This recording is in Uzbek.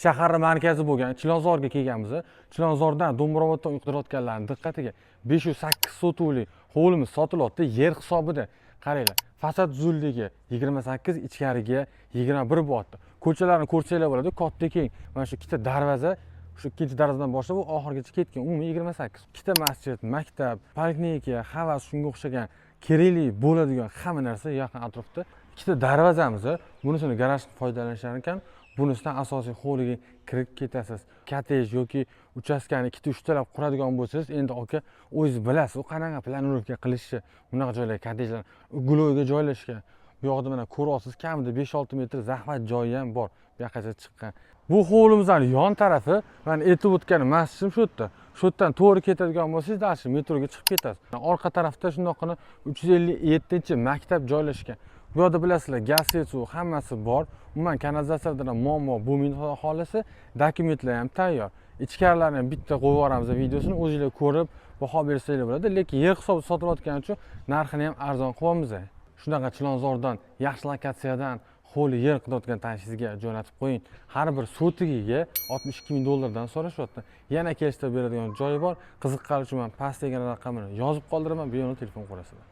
Shaharni markazi bo'lgan Chilonzorga kelganmiz. Chilonzordan Do'mbroboddan uy qidirayotganlarning diqqatiga 508 sotuvli hovlimiz sotilyapti yer hisobida. Qaranglar, fasad uzunligi 28, ichkariga 21 bo'lyapti. Ko'chalarni ko'rsanglar bo'ladi, katta, keng. Mana shu ikkita darvoza, shu ikkinchi darvozadan boshlab u oxirigacha ketgan, umumiy 28. Ikkita masjid, maktab, poliklinika, havas, shunga o'xshagan kerakli bo'ladigan hamma narsa yaqin atrofda. Ikkita darvozamiz, bunisini garaj qilib foydalanishar ekan, bunisidan asosiy hovliga kirib ketasiz. Kottej yoki uchastkani ikkita, uchtalab quradigan bo'lsangiz, endi, aka, o'zingiz bilasiz, u qanaqa планировка qilishni. Bunaqa joylar, kottejlar угловой ga joylashgan. Bu yoqda, mana, ko'ryapsiz, kamida 5-6 metr захват joyi ham bor, bu yoqqacha chiqqan. Bu hovlimizni yon tarafi, mana, aytib o'tgan masjidim shu yerda. Shu yerdan to'g'ri ketadigan bo'lsangiz, дальше metroga chiqib ketasiz. Orqa tarafda shundoqqina 357-maktab joylashgan. Bu yoqda, bilasizlar, gaz, свет, suv, hammasi bor. Umuman kanalizatsiyadan ham muammo bo'lmaydi, xudo xohlasa. Dokumentlar ham tayyor. Ichkarilarni ham bitta qo'yib yuboramiz videosini, o'zinglar ko'rib baho bersanglar bo'ladi. Lekin yer hisobida sotilayotgani uchun narxini ham arzon qilyapmiz. Shunaqa Chilonzordan yaxshi lokatsiyadan hovli, yer qidirayotgan tanishingizga jo'natib qo'ying. Har bir sotigiga 62 ming dollardan so'rashyapti, yana kelishtirib beradigan joyi bor. Qiziqqanlar uchun man pastdagi raqamini yozib qoldiraman, bemalol telefon qilasizlar.